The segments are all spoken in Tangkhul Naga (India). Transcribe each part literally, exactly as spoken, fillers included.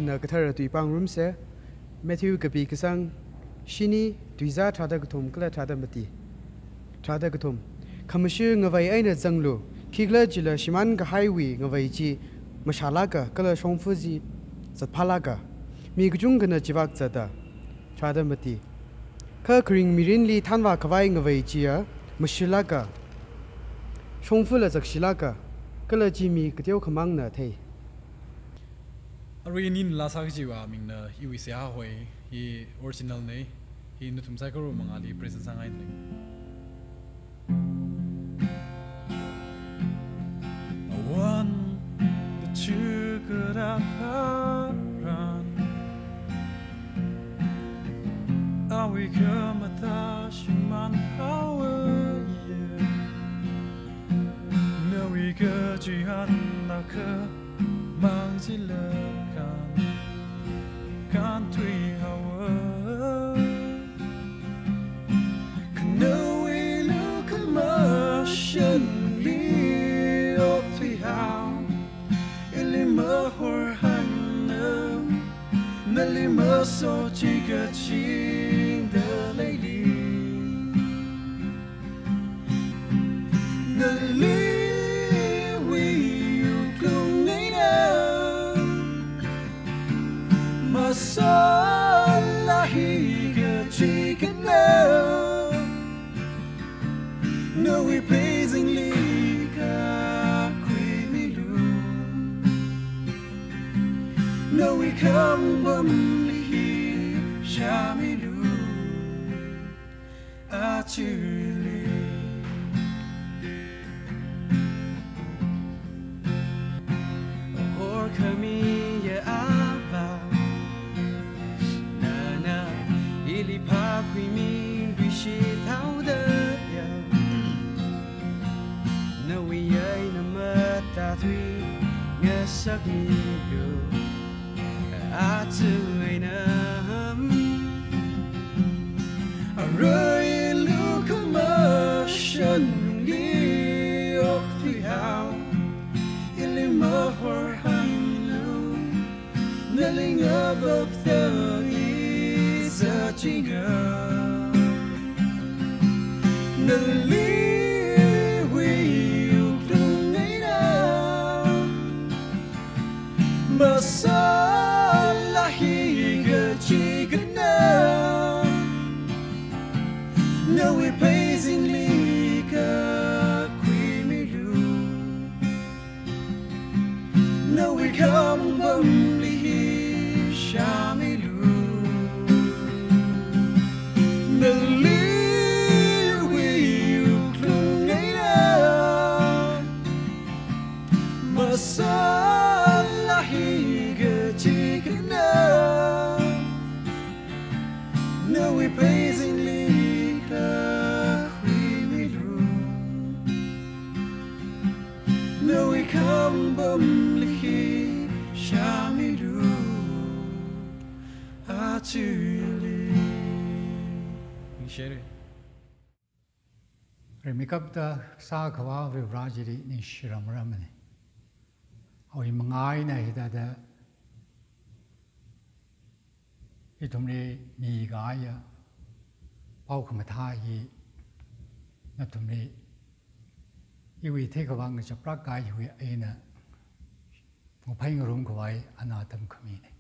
Na kathara tui pāngarumsa. Matthew kapi kasang shini, tuizā tharāda kathum kala tharāda mati. Tharāda kathum. Khamashung ngavei eina zanglu, khikhalajila shimānkahaiwui ngavei chi mashālāka kala shongfa chi zatphālāka. Mi kachungkhana chivāk zata. Tharāda mati. Kha kharing mirinli thanvākhavai ngavei chiya mashilāka, shongfala zakshilāka, kala chi mi kateokhamangna thei. Arui nina laa sā kajiwui mingna iwui seihā hoi, hi original nei, hi nathum saikora mangāli present sāngainei. Awan, the chukuda paran, awui khamatā shimānhaowa ye. Nawui kachihān akhamang chilakhan, kānthuihaowa. Kha nawui lukhamashanli okthuihao, ili mahorhaina, nali masochikachinda leili. Naliwui wuklung eina masālā hi kachikana, nawui pheizingli kakhuimilu, nawui khāngpamli hi shāmilu. Aja chili. Horkhami ya Avā, nana ili phākhuimida shithaoda ya. Nawui eina matāthui ngasakmilu. Aja eina, arui lukhamashanli okthuihao, ili mahorhaolu, nali ngavapta i sāchinga. Naliwui wuklung eina masālā hi kachikana, nawui pheizingli kakhuimilu, nawui khāngpamli hi shāmilu. Naliwui wuklung eina masālā hi kachikana, nawui pheizingli kakhuimilu, nawui khāngpamli hi shāmilu. Aja chili. Ningshire. Rimeikapta sākhavā Varivara chili ningshirāmrāmane. Awui manga eina hithāda ithumli mikahaiya pao khamathā hi nathumli iwui theikhavā ngachaplāk kahaiwui eina ngaphai ngarumkhavai ana atamkhamine.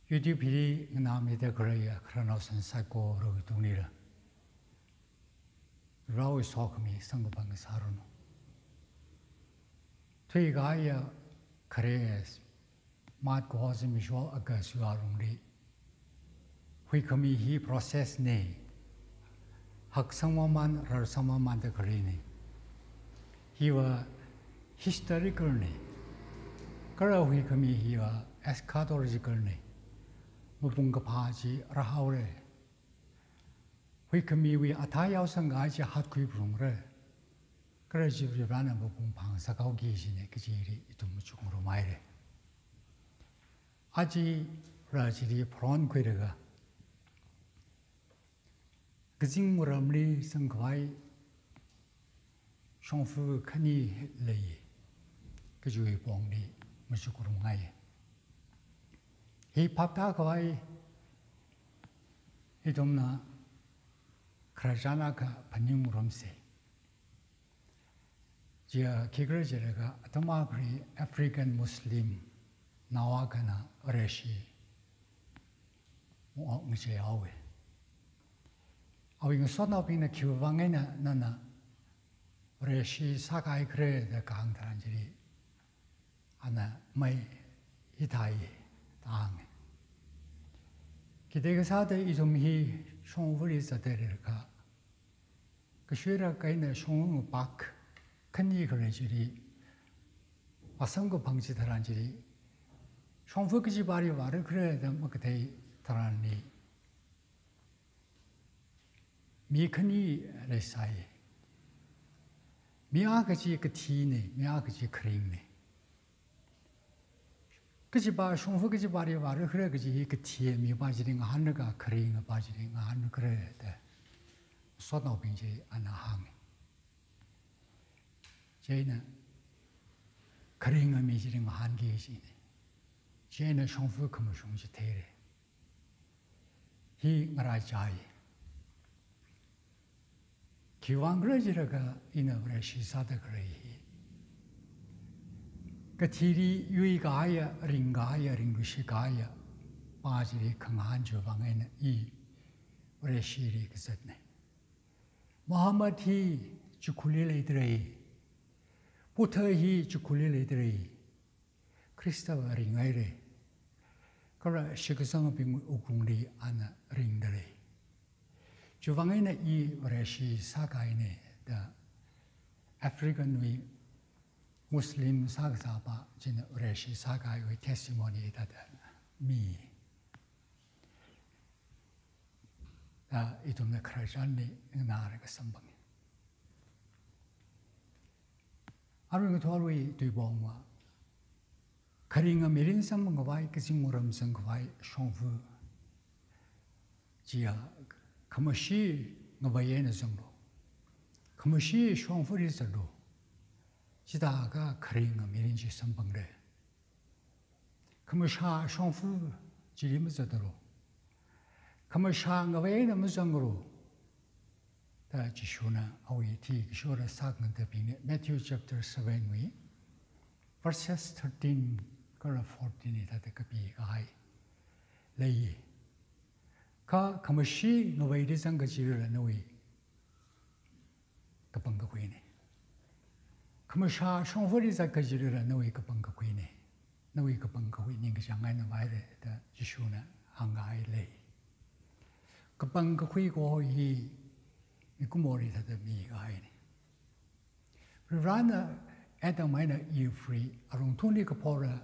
YouTube hili nganāmida khaleiya khararnaosan saikorawui tungli Varewui sokhami samkaphang sāranu. Thuikahaiya khare March kaho zimiksho August wui alungli huikhami hi process ne. Haksangmamān, rarsangmamānda khaleine. Hiva historical ne. Kala huikhami hiva eschatological ne. Mapung kaphā chi rāhaore. Huikhamiwui athā yaosangkahai chi hatkhui phalungra. Kala chi Varivarana mapung phāngasakhaoki kajine kaji hili ithum machukngarumhaire. Aja rā chili pharānkhuilaga kazing ngaramli zangkhavai shongfa khani lei kajiwui pongli machukngarumngai. Hi phaptākhavai ithumna khararchan akha phaningngarumsa. Chiya khikhala jilaga atam akhali African Muslim nao akhana Vareshi ngachei haowa. Awui ngasotnaobingna khiwuivang eina nana Vareshi sākahai khala da kahāng tharan chili, ana mai hithāi da hānga. Khide kasāda ithum hi shongfali zatda leilakha, kashuira kaina shongfa ngapak khani khalei chili, vāsamkaphang chitharan chili, shongfa kachi pāli vāra khala da makathei tharanli, mi khani leisai. Mi akha chi kathina, mi akha chi kharingna. Kachi pā, shongfa kachi pāli vāra khala kaji hi kathiya mipā chili ngahānlaga kharinga pā chili ngahānra khala da ngasotnaobing chili ana hānga. Chieina kharinga mi chili ngahānki kajina. Chieina shongfa khamashung chi theira. Hi ngaraichai. Khiwuivang khala jilaga ina Vareshi sāda khalei hi, kathili yuikahaiya, ringkahaiya, ringluishikahaiya pā chili khangahān chiwuivang eina i Vareshili kazatna. Muhammad hi chikhurli leidalei. Buddha hi chikhurli leidalei. Khristava ringhaira. Kala shitkasangabing wuklungli ana ringdalei. Chiwuivang eina i Vareshi sākahaina da African wui Muslim sākazā pā china Vareshi sākahaiwui testimony thāda mi. Da ithumna khararchanli nganālaga samphanga. Arui ngathorwui tuipongva, kharinga mirin samphangkhavai, kazing ngarum sangkhavai shongfa chiya khamashi ngavei eina zanglu. Khamashi shongfali zatlu. Chithākha kharinga mirin chi samphangra. Khamashā shongfa chili mazatlu. Khamashā ngavei eina mazanglu da Jishuna awui thikashura sākhangatabingli Matthew chapter seven wui verses thirteen kala fourteen li thāda kapikahai lei. Kha khamashi ngaveili zang kajilala nawui kapangkakhuina. Khamashā shongfali zat kajilala nawui kapangkakhuina. Nawui kapangkakhui ningkachāng eina vāhaira da Jishuna hāngkahai lei. Kapangkakhui kaho hi mikumoli thāda mikahaina. Varivarana Adam eina Eveli alungthungli kaphora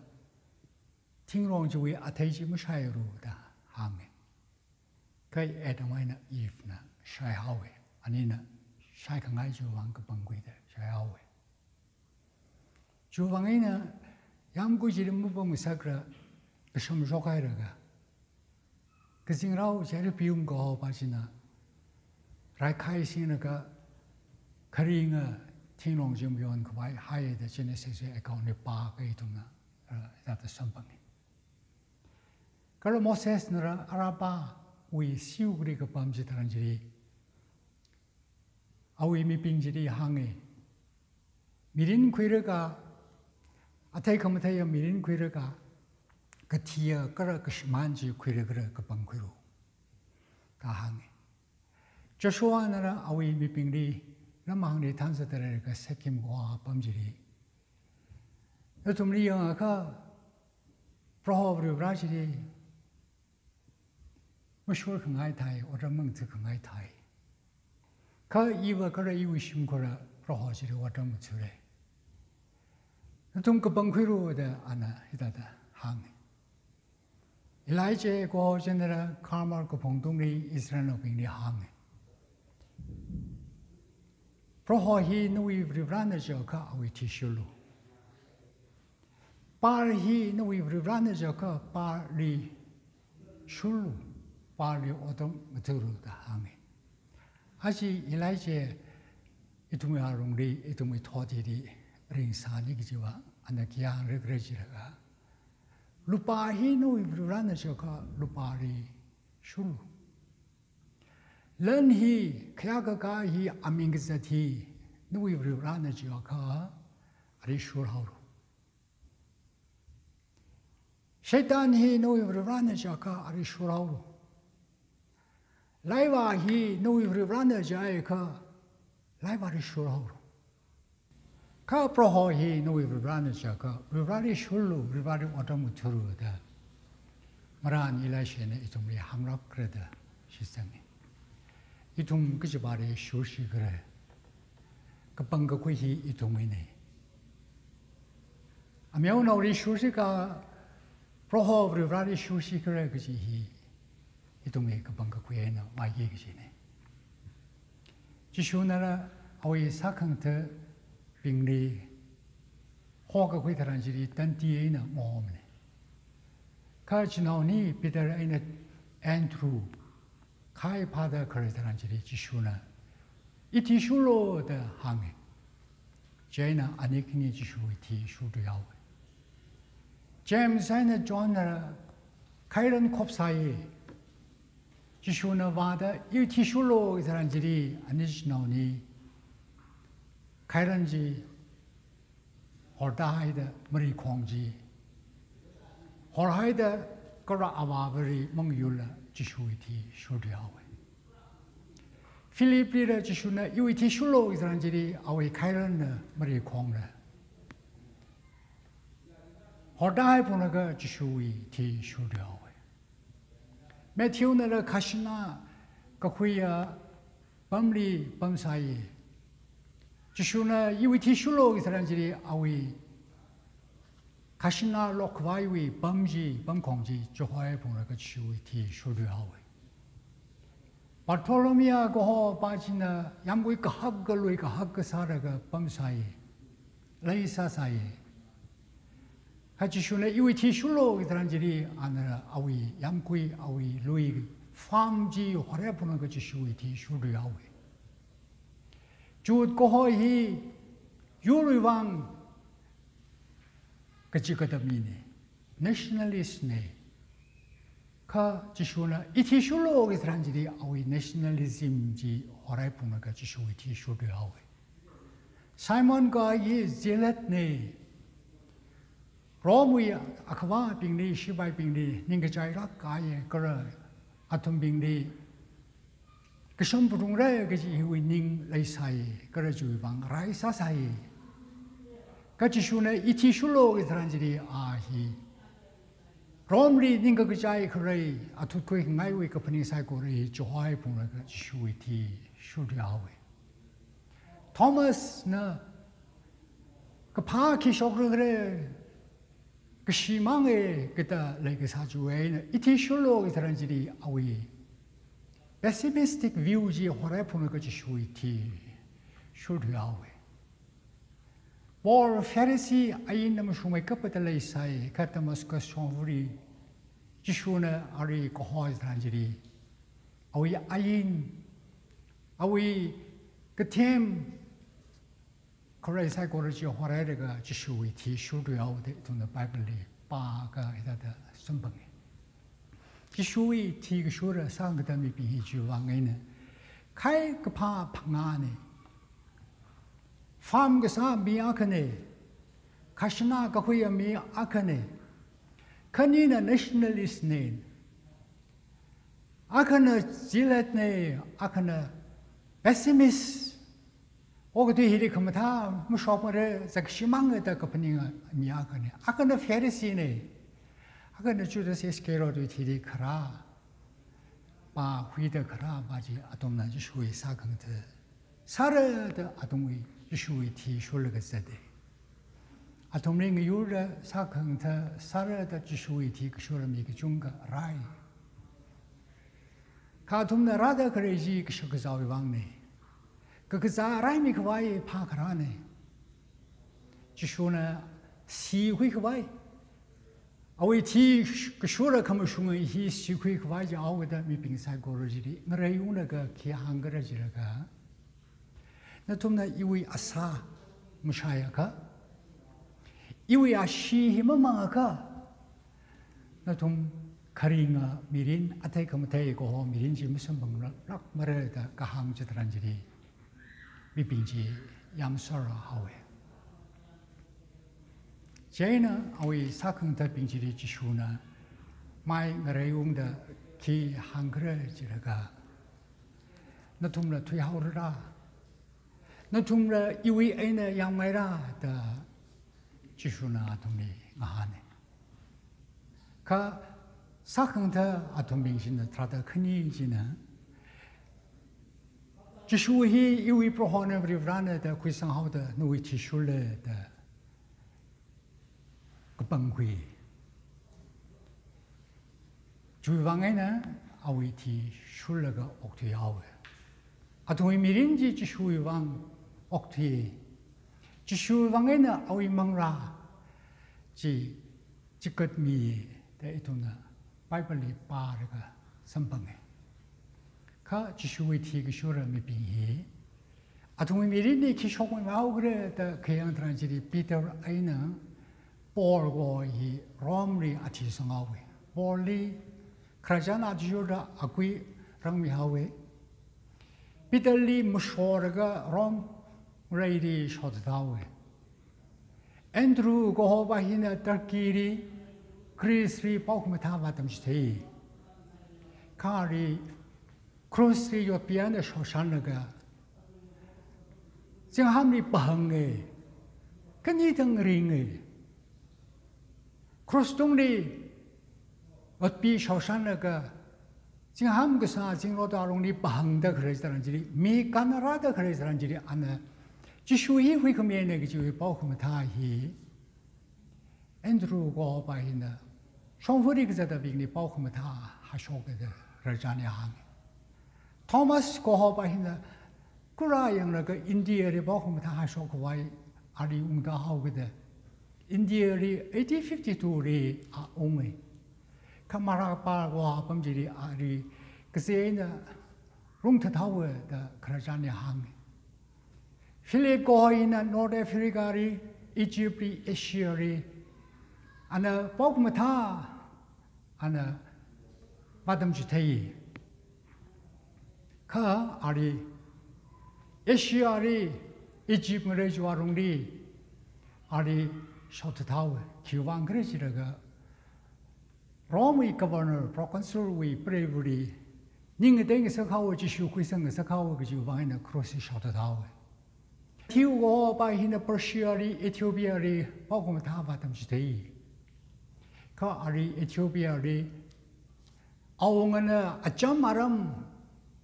thingrong chiwui athei chi mashaialu da hānga. Kha Adam eina Evena shaihaowa. Anina shaikhangai chiwuivang kapangkhuida shaihaowa. Chiwuivang eina yāmgui chili mapamngasakla kasham shokhailaga, kazingrao chili piyum kaho pā china raikhai singlaga kharinga thingrong chi mayonkhavai haida Genesis account li pākahai ithumna, uh, thāda samphangi. Kala Mosesnala Arabah wui siwukli kapam chitharan chili, awui mibing chili hānga, mirin khuilaga, athei khamatheiya mirin khuilaga, kathiya kala kashimān chi khuilaga kapangkhuilu da hānga. Joshuanala awui mibingli lamhāngli thanzatda leilaga Shechem kaho apam chili, nathumli yangakha Proho Varivara chili mashurkhangai thāi, otram mangatha̱khangai thāi. Kha iva kala iwui shimkhurla Proho chili otram ngathāra. Nathum kapangkhuilu da ana hithāda hānga. Elijah kaho china Carmel kaphung tungli Israelnaobingli hānga. Proho hi nawui Varivarana jiakha awui thishurlu. Baal hi nawui Varivarana jiakha Baalli shurlu, Baalli otram ngathālu da hānga. Aja Elijah ithumwui alungli, ithumwui thotili ringsāni kajiva, ana khi hāngra khala jilaga, Lupā hi nawui Varivarana jiakha lupāli shurlu. Lan hi, khayākakā hi, aming kazat hi nawui Varivarana jiakha ali shurhaolu. Satan hi nawui Varivarana jiakha ali shurhaolu. Laivā hi nawui Varivarana jiakha laivāli shurhaolu. Kha Proho hi nawui Varivarana jiakha Varivarali shurlu, Varivarali otram ngathālu da marān Elishana ithumli hānglākra da shitsanga. Ithum kachipāli shursikhala? Kapang kakhui hi ithumwuina. Ameonaoli shursikhala, Proho Varivarali shursikhala kaji hi ithumwui kapang kakhui eina vāki kajina. Jishunala awui sākhangatha̱bingli hokakhui tharan chili tandi eina ngahomana. Kha chinaoni Peter eina Andrew khai phāda khalei tharan chili Jishuna, "Ithi shurlu" da hānga. Chieina ani khani Jishuwui thi shurthuihaowa. James eina John na khairan khopsai. Jishuna vāda, "Ithi shurlu" tharan chili ani chinaoni khairan chi hortāhaida marikhong chi horhaida kala avāvali mangyula Jishuwui thi shurthuihaowa. Philiplila Jishuna, "Iwui thi shurlu" tharan chili awui khairanna marikhongna hortāhai phunglaga Jishuwui thi shurthuihaowa. Matthew nala khajana kakhuiya pamli pamsai. Jishuna, "Iwui thi shurlu" tharan chili awui khajana lokhavaiwui pam chi, pamkhong chi chihoi phunglaga Jishuwui thi shurthuihaowa. Bartholomew kaho pā china yāmgui kahak kalui kahak kasālaga pamsai, lei sāsai. Kha Jishuna, "Iwui thi shurlu" tharan chili ana awui yāmgui, awui lui, farm chi horhai phunglaga Jishuwui thi shurthuihaowa. Jude kaho hi yurwui vang kachikathā mina, nationalist na. Kha Jishuna, "Ithi shurlu" tharan chili awui nationalism chi horhai phunglaga Jishuwui thi shurthuihaowa. Simon kaho hi zealot na. Romewui akhavābingli, shipaibingli ningkachailāk kahai, kala athumbingli kasham phalungra kaji hiwui ning leisai, kala chiwui vang rai sāsai. Kha Jishuna, "Ithi shurlu" tharan chili a hi Romeli ningkakachai khalei, athutkhui khangaiwui kaphaning saikora hi chihoi phunglaga Jishuwui thi shurthuihaowa. Thomas na kaphā khi shokra khala, kashi manga kathā leikasā chiwui eina, "Ithi shurlu" tharan chili awui pessimistic view chi horhai phunglaga Jishuwui thi shurthuihaowa. Paul Pharisee ain namashungmei kaphāda leisai, kha Damascus shongfali Jishuna ali kahoi tharan chili awui ain, awui kathem khalei saikora chi horhailaga Jishuwui thi shurthuihaowa da ithumna Bible li pākha hithāda samphanga. Jishuwui thi kashura sākhangatha̱ mibing hi chiwui vang eina khai kaphā phangāna. Farm kasā mi akhana, khajana kakhuiya mi akhana, khanina nationalist na, akhana zealot na, akhana pessimist. Okathui hili khamathā mashokmara, zakshimang da kaphaninga mi akhana. Akhana Pharisee na, akhana Judas Iscariot wui thili kharā pā, huida kharā pā chi athumna Jishuwui sākhangatha̱ sāra da athumwui Jishuwui thi shurlaga zata. Athumli ngayurda sākhangatha̱ sāra da Jishuwui thi kashura mi kachungkha rai. Kha athumna rāda khalei chi kashak kazāwui vangna. Kakazā raimi khavai phākharāna. Jishuna sikhui khavai, awui thi kashura khamashunga hi sikhui khavai jihaowa da mibing saikora chili ngareiunglaga khi hāngkhala jilaga, nathumna iwui asā mashaiakha, iwui ashee hi mamangakha, Nathum kharinga mirin, athei khamathei kaho mirin chi masamphanglākmara da kahāng chitharan chili, mibing chi yamsora haowa. Chieina awui sākhangathabing chili Jishuna mai ngareiungda khi hāngkhala jilaga, "Nathumla thuihaorara? Nathumla iwui eina yāmngaira?" da Jishuna athumli ngahāna. Kha sākhangatha athumbing china tharāda khani china, "Jishu hi iwui Prohona Varivarana da khuisanghaoda nawui thi shurla da kapangkhui. Chiwuivang eina awui thi shurlaga okthuihaowa. Athumwui mirin chi Jishuwui vang okthui. Jishuwui vang eina awui manglā chi chikatmi," da ithumna Bible li pālaga samphanga. Kha Jishuwui thi kashura mibing hi athumwui mirinli khi shokmihaokhala da khayang tharan chili Peter eina Paul kaho hi Rome li athi sanghaowa. Paul li khararchan athishurda akui rangmihaowa. Peter li mashoklaga Rome reili shaothathaowa. Andrew kaho pa hina Turkey li, Greece li paokhamathā vātamchithei. Kha ali cross li yotpi eina shaoshanlaga, zinghamli pahanga, khani thang ringa. Cross tungli yotpi shaoshanlaga, zingham kasā zingrot alungli pahangda khalei tharan chili, mi kannarāda khalei tharan chili, ana Jishu hi huikhamiyana kajiwui paokhamathā hi Andrew kaho pa hina shongfali kazatabingli paokhamathā hāshoka da khararchanli hānga. Thomas kaho pa hina kura yanglaga India li paokhamathā hāshokkhavai ali ungda haoka da, India li eighteen fifty-two li a unga. Kha Marapa kaho apam chili ali kazei eina rungthathaowa da khararchanli hānga. Philip kaho hina North Africa li, Egypt li, Asia li, ana paokhamathā ana vātamchithei. Kha ali Asia li, Egypt ngalei chiwui alungli ali shaothathaowa. Khiwuivang khala jilaga, Rome wui governor, proconsul wui preivali ning ngateingasakhaowa, Jishu khuisangngasakhaowa kajiwui vang eina cross li shaothathaowa. Matthew kaho pa hina Persia li, Ethiopia li paokhamathā vātamchithei. Kha ali Ethiopia li awungana acham aram,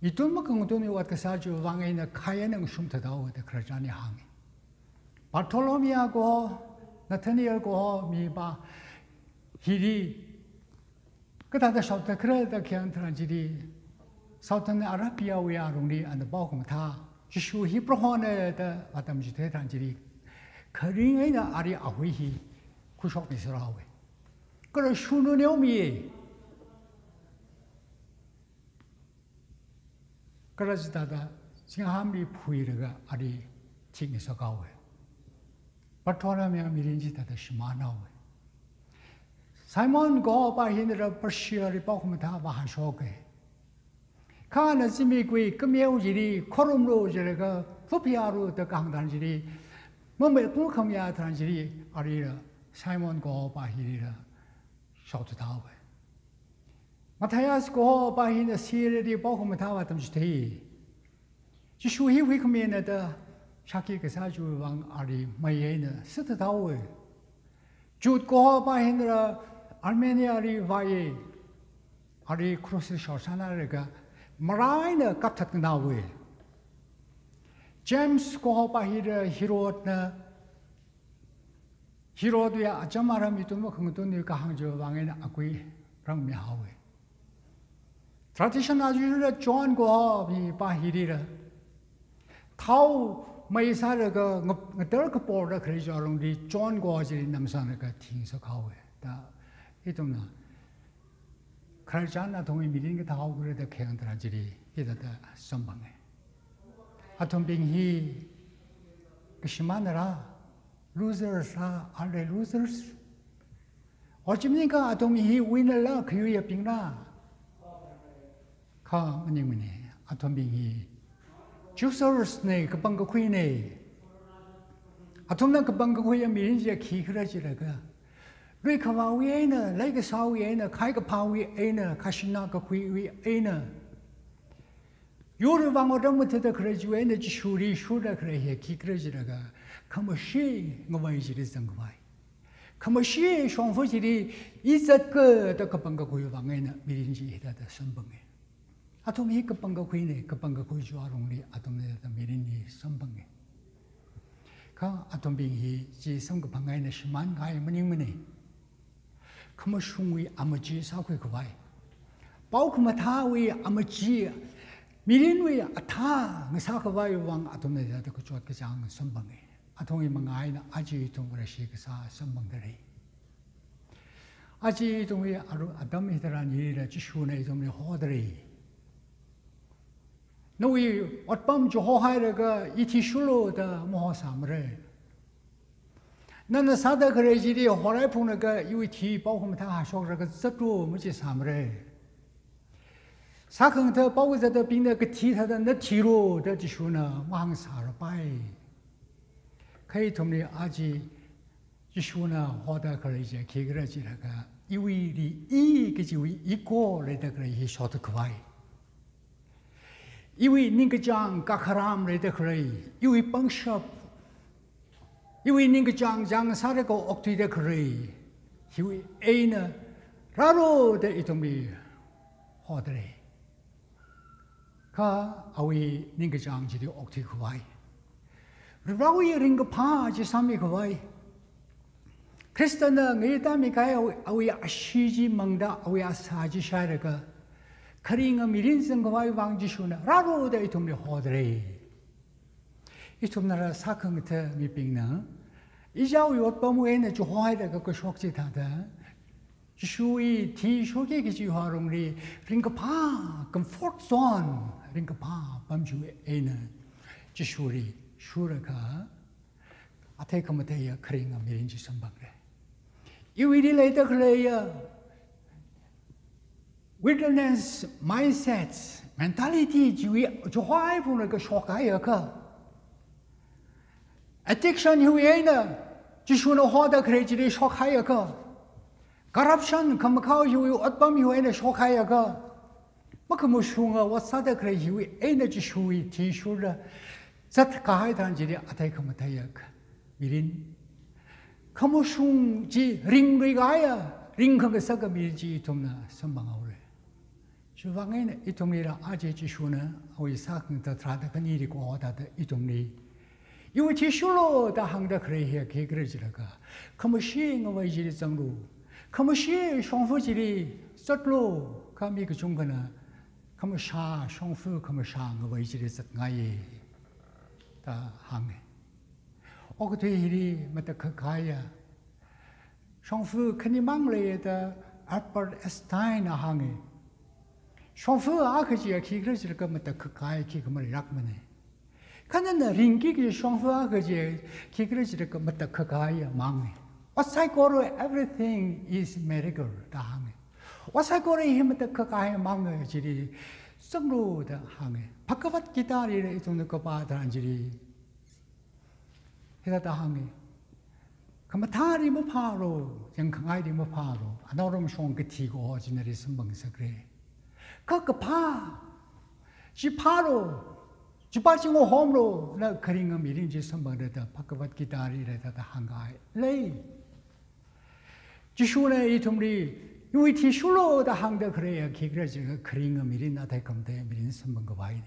mithum makhangathumwui ot kasā chiwui vang eina khai eina ngashumthathaowa da khararchanli hānga. Bartholomew kaho, Nathanael kaho mi pa hili kathāda shaothatkhala da khayang tharan chili, Southern Arabia wui alungli ana paokhamathā, Jishu hi Prohona da vātamchithei tharan chili, kharing eina ali ahui hi khuishokmiserhaowa. Kala shunu neomiya. Kala chithāda zinghamli phuilaga ali thikngasakhaowa. Bartholomew mirin chithāda shimānhaowa. Simon kaho pa hina Persia li paokhamathā vāhāshoka. Kha ana zimikui kameo chili khorumlu jilaga, phaphayalu da kahāng tharan chili, mamei pung khamaya tharan chili, alila Simon kaho pa hilila shaothathaowa. Matthias kaho pa hina Syria li paokhamathā vātamchithei. Jishu hi huikhamiyana da shākhi kasā chiwui vang ali mei eina sithathaowa. Jude kaho pa hina Armenia li vāya. Ali cross li shaoshanlaga mara eina kapthatngahaowa. James kaho pa hina Herod na, Herod wui acham aram mithum makhangathumwui kahāng chiwui vang eina akui rangmihaowa. Tradition athishurda John kaho mi pa hilila thao mei sālaga nga-, ngatar kaporda khalei chiwui alungli John kaho chili namsanglaga thingasakhaowa da ithumna khararchan athumwui mirin kathāhaokhala da khayang tharan chili hithāda samphanga. Athumbing hi kashimānara, losers ra, are they losers? Ojimni kha athum hi winala khayuiyabingla? Kha maningmana, athumbing hi Jews ne, kapangkakhuina. Athumna kapangkakhuiya mirin chiya khikhala jilaga, luikhavāwui eina, leikasāwui eina, khaikaphāwui eina, khashina kakhuiwui eina, yurwui vang otram mathāda khalei chiwui eina Jishuli shurda khalei hi khikhala jilaga, khamashi ngavai chili zangkhavai, khamashi shongfa chili i zatki da kapangkakhui vang eina mirin chi hithāda samphanga. Athum hi kapangkakhuina, kapangkakhui chiwui lungli athumna hithāda mirin hi samphanga. Kha athumbing hi chi samkaphang eina shimānkahai maningmana. Khamashungwui amachi sākhuikhavai, pao khamathāwui amachi, mirinwui athā ngasākhavai vang athumna hithāda kachot kachāng samphanga. Athumwui manga eina aja ithum rāshi kasā samphangdalei. Aja ithumwui aru atam hitharan hila Jishuna ithumli hodalei. Nawui otpam chi hohailaga i thishurlu da mahosāmara. Nana sāda khalei chili horaiphunglaga iwui thi pao khamathā hashokraga zatlu machi sāmara. Sākhangatha pao kazatabingna kathi thāda na thilu da Jishuna mahāngsārapai. Kha ithumli aja Jishuna hoda khalei chiya khikhala jilaga, iwuili i kajiwui ego leida khalei hi shotkhavai, iwui ningkachāng kakharam leida khalei, iwui pangshap, iwui ningkachāng chāng sālaga okthuida khalei, hiwui eina rālu da ithumli hodalei. Kha awui ningkachāng chili okthuikhavai, Varewui ringkaphā chi sāmikhavai, Khristana ngayitāmikahai awui, awui ashee chi mangda awui asā chi shailaga kharinga mirin zangkhavai vang Jishuna rālu da ithumli hodalei. Ithumna rāsākhangatha mibingna ichāwui otpamwui eina chihohailaga kashok chithāda Jishuwui thishurki kajiwui lungli ringkaphā, comfort zone, ringkaphā pam chiwui eina Jishuli shurlaga athei khamatheiya kharinga mirin chi samphangra. Iwuili leida khaleiya wilderness mindsets, mentality chiwui chihohaiphunglaga shokhaiakha, addiction hiwui eina Jishuna hoda khalei chili shokhaiakha, corruption khamakhao hiwui otpam hiwui eina shokhaiakha, makhamashunga ot sāda khalei hiwui eina Jishuwui thishurda zatkahai tharan chili athei khamatheiya mirin, khamashung chi ringluikahaiya, ringkhangasaka mirin chi ithumna samphanghaora. Chiwui vang eina ithumlila aja Jishuna awui sākhangatha tharāda khanili kaho thāda ithumli, iwui thishurlu da hāngda khalei hiya khikhala jilaga, khamashi ngavai chili zanglu, khamashi shongfa chili zatlu, kha mi kachungkhana khamashā shongfa, khamashā ngavai chili zatngaiya da hānga. Okathui hili matakhak kahaiya shongfa khanimang leiya da Albert Einstein na hānga. Shongfa akha chiya khikhala jilaga matakhak kahai khikha maleilākmana. Kha nana ringki kaji shongfa akha chiya khikhala jilaga matakhak kahaiya manga. Ot saikora, everything is miracle da hānga. Ot saikora hi matakhak kahai manga chili zanglu da hānga. Bhagavad Gita lila ithumna kapā tharan chili hithāda hānga. Khamathāli maphālu, yangkhangaili maphālu, anaoram shong kathi kaho chinali samphangsakra. Kha kaphā chi phālu, chipā chi ngahomlu, na kharinga mirin chi samphangra da Bhagavad Gita lila hithāda hāngkahai lei. Jishuna ithumli, iwui thishurlu da hāngda khaleiya khikhala jilaga kharinga mirin, athei khamathei mirin samphangkhavai.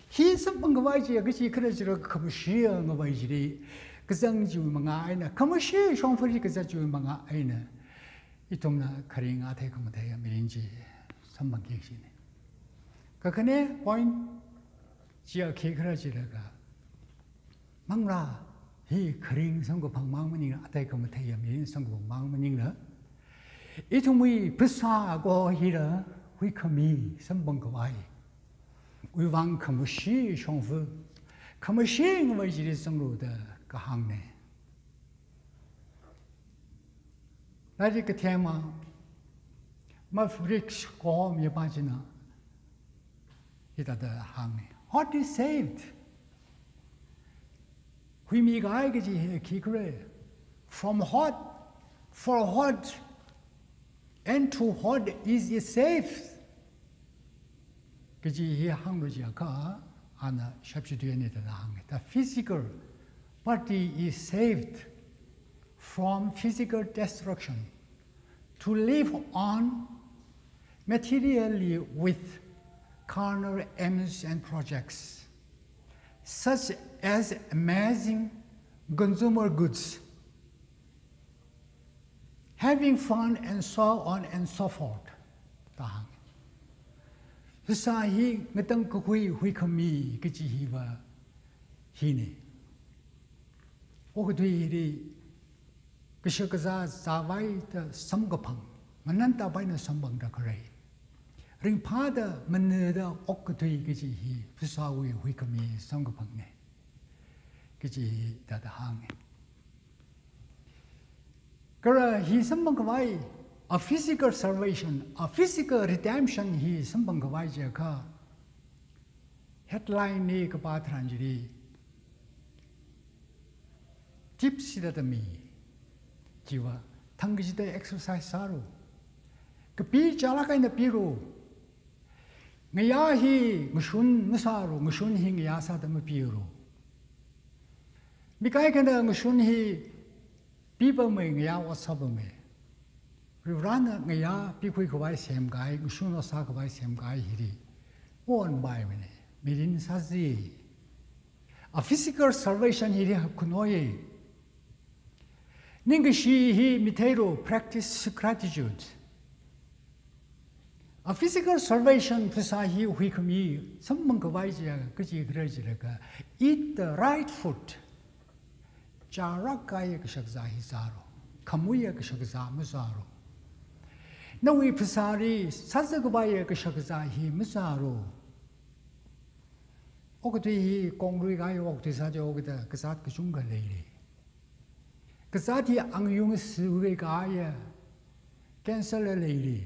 Hi samphangkhavai chiya kachi khala jilaga khamashiya ngavai chili kazang chiwui manga eina, khamashi shongfali kazat chiwui manga eina ithumna kharinga athei khamatheiya mirin chi samphangki kajina. Kakhane point chiya khikhala jilaga, manglā hi kharing samkaphang mang maningla, athei khamatheiya mirin samkaphang mang maningla, ithumwui phasā kaho hila huikhami samphangkhavai wui vang khamashi shongfa, khamashi ngavai chili zanglu da kahāngna. Lairik kathema, Maverick School mi pā china hithāda hānga. Hot is saved. Huimi kahai kaji hi khikhala. From hot, for hot, and to hot is it saved. Kaji hi hānglu jiakha, ana shapshi tui ani thāda hānga. The physical body is saved from physical destruction to live on materially with carnal aims and projects, such as amassing consumer goods, having fun, and so on and so forth. Da hānga. Phasā hi ngatangkakhui huikhami kaji hiva hina. Okathui hili kashakazā zāvaida samkaphang, nganantapaina samphangda khalei, ringphāda manada okathui kaji hi phasāwui huikhami samkaphangna kaji hithāda hānga. Kala hi samphangkhavai, a physical salvation, a physical redemption hi samphangkhavai jiakha, headline li kapā tharan chili, tipsida tami, chiva, thang kachida exercise sālu. Kapi chālāk eina pilu. Ngayā hi ngashun masālu, ngashun hi ngayā sāda mapilu. Mi kaikhana ngashun hi pipamei, ngayā ot sāpamei. Varivarana ngayā pikhuikhavai semkahai, ngashun ot sākhavai semkahai hili, onpaimana, mirin sāzi. A physical salvation hili hapkhunnoi. Ningkashi hi mitheilu, practice gratitude. A physical salvation phasā hi huikhami samphangkhavai chiya kachi khala jilaga, eat the right food. Chālāk kahai kashakazā hi zālu. Khamuiya kashakazā mazālu. Nawui phasāli sāzakhavaiya kashakazā hi mazālu. Okathui hi konglui kahai okathui sāda okathui kazāt kachungkha leili. Kazāt hi angayung siwui kahaiya cancer la leili.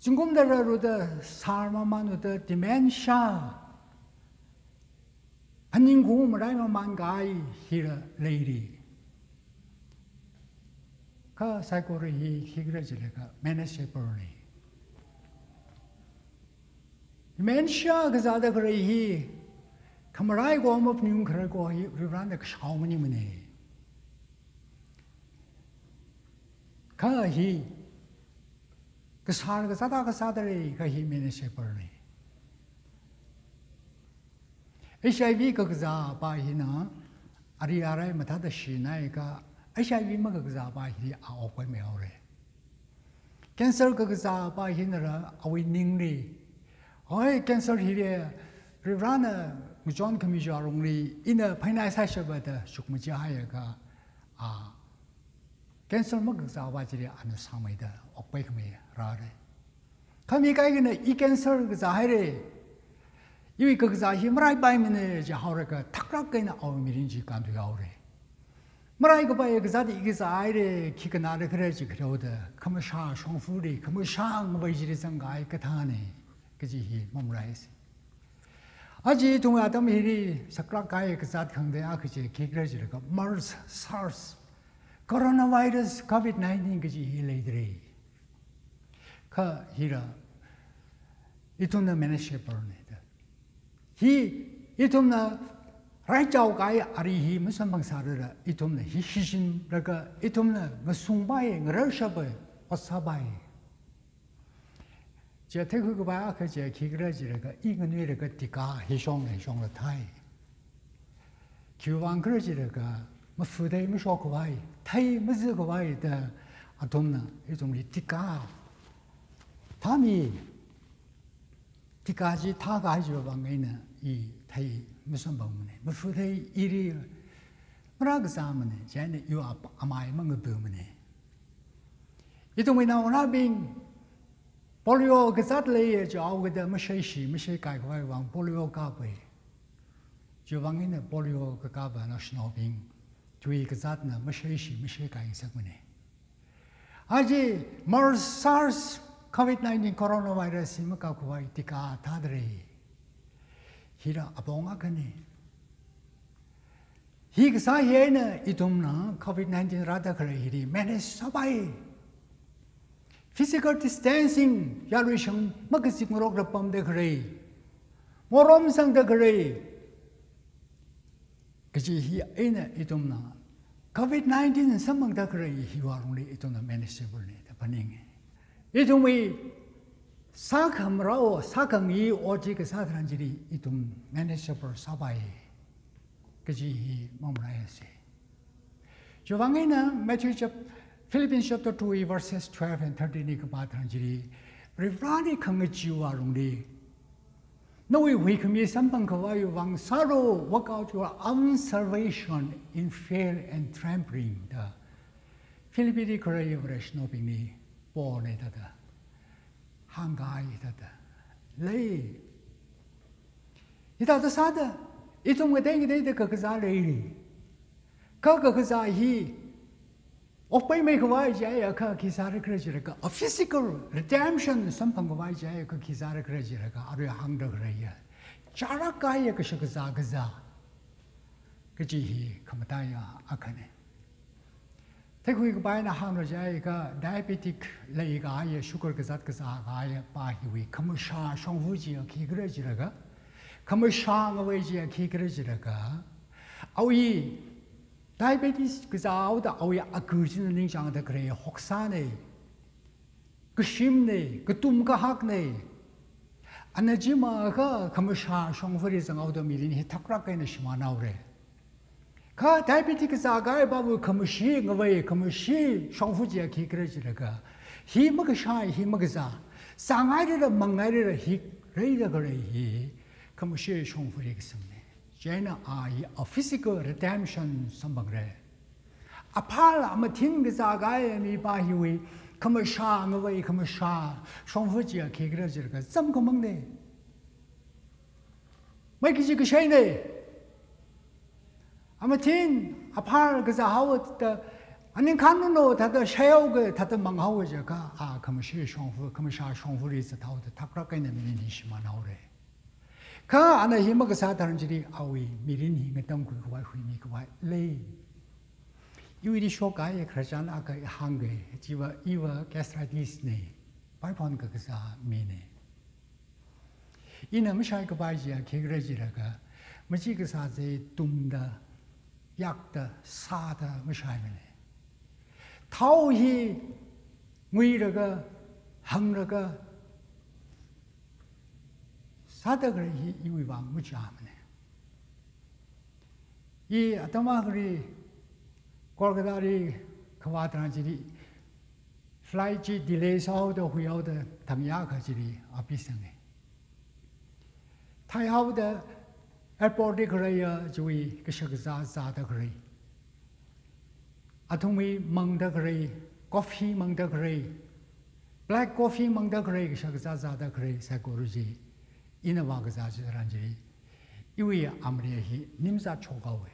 Zingkumda rāluda sāmamānluda dementia, phaningkhui maraimamān kahai hila leili. Kha saikora hi khikhala jilaga manageable na. Dementia kazāda khalei hi, khamaraiakha maphaningung kharaiakha hi Varivarana kashao maningmana. Kha hi, kasār kazāda kasāda lei, kha hi manageable na. HIV kakazāpa hina, ari arai mathāda shinaiakha, HIV makakazāpa hi a okpai meihaora. Cancer kakazāpa hinala awui ningli, hoi, cancer hili, Varivarana ngachonkhami chiwui lungli ina phainai sāshapa da shukmajihaiakha, a, cancer makazāpa chili ana sāmeida okpai khamei rāra. Kha mi kaikhana i cancer kazāhaira, iwui kakazā hi maraipaimana jihaolaga thaklāk eina awui mirin chi kānthuihaora. Maraikapaiya kazāt i kazāhaira, khi kanāda khala chi khareoda, khamashā shongfali, khamashā ngavei chili zangkahai kathāna, kaji hi mamalaisa. Aja ithumwui atam hili saklāk kahai kazāt khangatei akha chi khikhala jilaga MERS, SARS, coronavirus, COVID nineteen kaji hi leidalei. Kha hila ithumna manageable na da. Hi ithumna raichao kahai ari hi masamphangsālala, ithumna hi shichinlaga, ithumna ngasungpai, ngararshappai, ot sāpai. Chi theikhuikapai akha chi khikhala jilaga, i nganuilaga tika hi shongla, hi shongla thai. Khiwuivang khala jilaga, mafuthei mashokkhavai, thei mazikhavai da athumna ithumli tika thāmi. Tika chi thākahai chiwuivang eina i thei masamphangmana. Mafuthei ili marākazāmana, chieina iwui ap-, amai mangapamana. Ithumwui naongarābing, polio kazāt leiya jihaokida masheishi, masheikaikhavai vang polio kāpai. Chiwuivang eina polio kakāpa naoshinaobing Tui kazatna mashaishi mashaikai ngasakmana. Aja MERS, SARS, COVID nineteen coronavirus hi makakhuwai tika thadalei. Hila apong akhana. Hi kasā hi eina ithumna COVID nineteen rāda khalei hili manage sāpai. Physical distancing, yaruishang makazip ngarokla pamda khalei, morom sangda khalei kaji hi eina ithumna COVID nineteen samphangda khalei hiwui alungli ithumna manageable na da phaninga. Ithumwui sākhamarao, sākhangayi ot chi kasā tharan chili ithum manageable sāpai kaji hi mamalaisa. Chiwuivang eina Matthew chap-, Philippians chapter two verses twelve and thirteen hi kapā tharan chili, Varivarali khangacheewui alungli nawui huikhami samphang khavaiwui vang sālu, work out your own salvation in fear and trembling da Philippili khalei Vareshinaobingli Paulna thāda hāngkahai thāda lei. Hithāda sāda ithum ngatei ngateida kakazā lei. Kha kakazā hi okpaimei khavai chiakha khi sāra khala jilaga, a physical redemption samphang khavai chiakha khi sāra khala jilaga, arui hāngda khaleiya chārak kahaiya kashakazā kazā kaji hi khamataiya akhana. Theikhui kapaina hānglu jiakha diabetic leikahaiya, sugar kazat kazā kahaiya pā hiwui khamashā shongfa chiya khikhala jilaga, khamashā ngavei chiya khikhala jilaga, awui diabetes kazāhaoda awui akhur china ningchāngda khalei hoksāna, kashimna, katum kahakna. Ana jimakha khamashā shongfali zanghaoda mirin hi thakrak eina shimānhaora. Kha diabetic kazā kahai pāwui khamashi ngavei, khamashi shongfa chiya khikhala jilaga, hi makashā, hi makazā, zāngailala mangngailala hi leida khalei hi khamashi shongfali kasamna. Chieina a hi a physical redemption samphangra. Aphal amathin kazā kahai mipā hiwui khamashā ngavei, khamashā shongfa chiya khikhala jilaga zam khamangna. Mai kaji kashaina. Amathin aphal kazāhaoda, aning khanunu thāda shaihaoga, thāda manghaoga jiakha, a khamashi shongfa, khamashā shongfali zathaoda thakrak eina mirin hi shimānhaora. Kha ana hi makasā tharan chili awui mirin hi ngatangkhui khavai, huimi khavai lei. Iwuili shokkahai khararchan akha hāngga, chiva iva gastritis na, paiphon kakazā mina. Ina mashai kapai chiya khikhala jilaga, machi kasā chi tumda, yakda, sāda mashaimana. Thao hi nguilaga, hanglaga sāda khalei hi iwui vang machāmana. I atam akhali Kolkatali kavā tharan chili flight chi delay sāhaoda, huihaoda, thang ākha chili api sanga. Thaihaoda airport li khaleiya chiwui kashakazā zāda khalei, athumwui mangda khalei, coffee mangda khalei, black coffee mangda khalei, kashakazā zāda khalei saikora chi ina vākazā chi tharan chili, iwui amri hi nimza chokhaowa.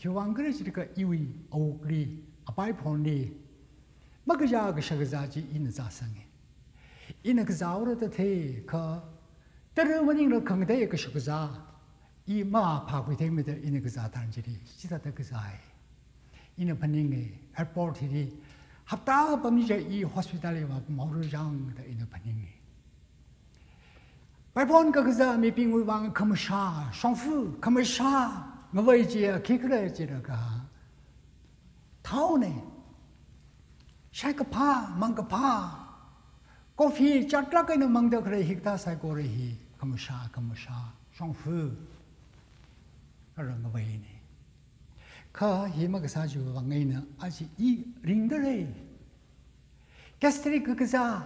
Khiwuivang khala jilaga iwui awukli, apaiphonli makazā kashakazā chi ina zāsanga. Ina kazāhaora da thei kha, tara maningla khangatei kashakazā i maphākhuitheimada ina kazā tharan chili, chithāda kazāi. Ina phaninga, airport hili hapta pamni chiakha i hospital li vāpamhaora chang da ina phaninga. Paiphon kakazā mibingwui vang khamashā shongfa, khamashā ngavei chiya khikhala jilaga, thaona. Shaikaphā, mangkaphā, coffee chatlak eina mangda khalei hikathā saikora hi khamashā, khamashā shongfa kala ngaveina. Kha hi makasā chiwui vang eina aja i ringda lei. Gastric kakazā,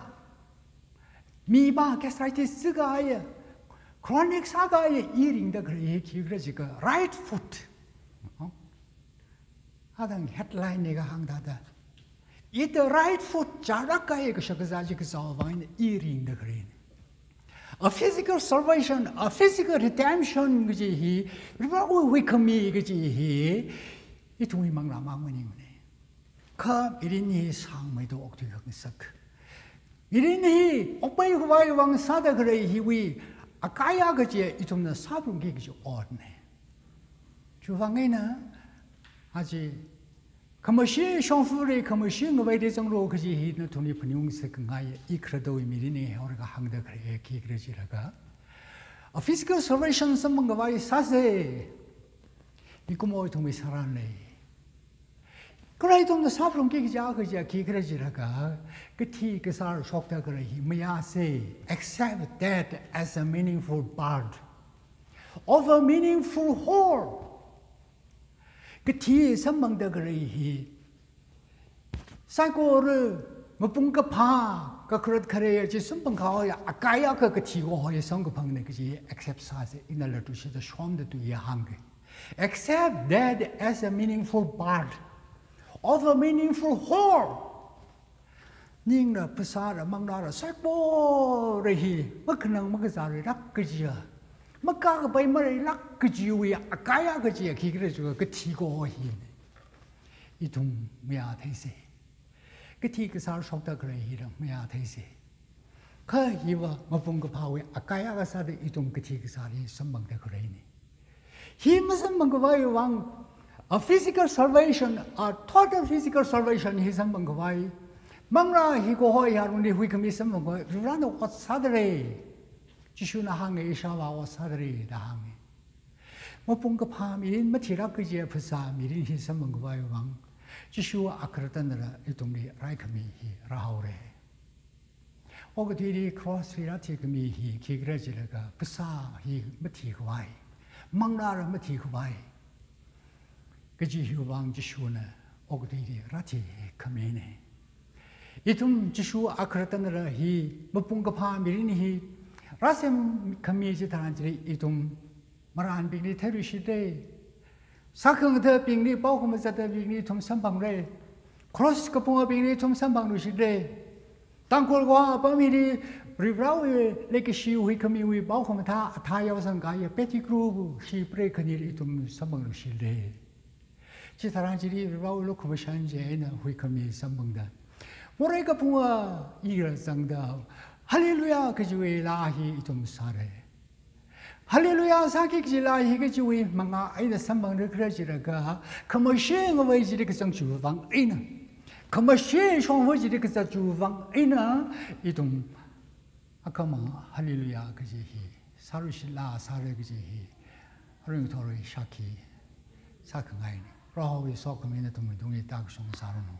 mipā gastritis sākahaiya, chronic sākahaiya i ringda khalei hi khikhala jiakha right foot. Athang headline li kahāng thāda, ithum right foot charak kahai kashakazā chi kazāwui vang eina i ringda khaleina. A physical salvation, a physical redemption kaji hi, Varivarāwui huikhami kaji hi, ithumwui manglā mang maningmana. Kha mirin hi sāngmeida okthui khangasak. Mirin hi okpai khavai vang sāda khalei hiwui akaya kaji ithumna sāphalungki kaji otna. Chiwui vang eina, aja, khamashee shongfali, khamashee ngavaili zanglu kaji hi nathumli phaningung sākhangai, i kharartawui mirin hi haoda kahāngda khalei khikhala jilaga, a physical salvation samphang khavai sāsa. Mikumo ithumwui sāran lei. Kala ithumna sāphalungki kaja kaja khikhala jilaga, kathi kasār shokda khalei hi mayāsa. Accept death as a meaningful part of a meaningful whole. Kathi samphangda khalei hi saikora mapung kaphā, kakhalat kharei chi samphang khavai akaya akha kathi kaho hi samkaphangna kaji accept sāsa. Ina latluishitda shomda tui hāngga. Accept death as a meaningful part of a meaningful whole. Ningla phasāla manglāla saikora hi makhanang makazāluilāk kajiya, makā kapai maluilāk kajiwui akaya kajiya khikhala jilaga kathi kaho hi ithum mayātheisa. Kathi kasār shokda khalei hila mayātheisa. Kha hiva mapung kaphāwui akaya akha sāda ithum kathi kasār hi samphangda khaleina. Hi masamphang khavai vang, a physical salvation, a total physical salvation hi samphang khavai, manglā hi kaho hi alungli huikhami samphang khavai Varivarāna ot sādalei. Jishuna hānga, Ishāvā ot sādalei da hānga. Mapung kaphā mirin mathilāk kaji phasā mirin hi samphang khavai vang, Jishu akharartanala ithumli raikhami hi rāhaora. Okathuili cross li rāthikhami hi khikhala jilaga phasā hi mathi khavai, manglāla mathi khavai kaji hiwui vang Jishuna okathuili rāthikhamina. Ithum Jishu akharartanala hi mapung kaphā mirin hi rāsemkhami chitharan chili ithum marānbingli theiluishitlei. Sākhangathabingli, pao khamazatbingli ithum samphanglei. Cross kapungabingli ithum samphangluishitlei. Tangkhul kawang apam hili Varivarāwui leikashi huikhamiwui pao khamathā athā yaosangkahaiya Pettigrew shipreikhani ithum samphangluishitlei. Chitharan chili Varivarāwui lukhamashan chieina huikhami samphangda, morei kaphunga ila zangda, Hallelujah kajiwui laa hi ithum sāra. Hallelujah sāki kaji laa hi kajiwui mangā eina samphangda khalei jilaga, khamashee ngavai chili kazang chiwui vang eina, khamashee shongfa chili kazat chiwui vang eina, ithum akhama Hallelujah kaji hi sāluishit laa sāra kaji hi aruithorwui shākhi sākhangaina. Prohowui sokhami nathumwuitungli tākashung sāranu.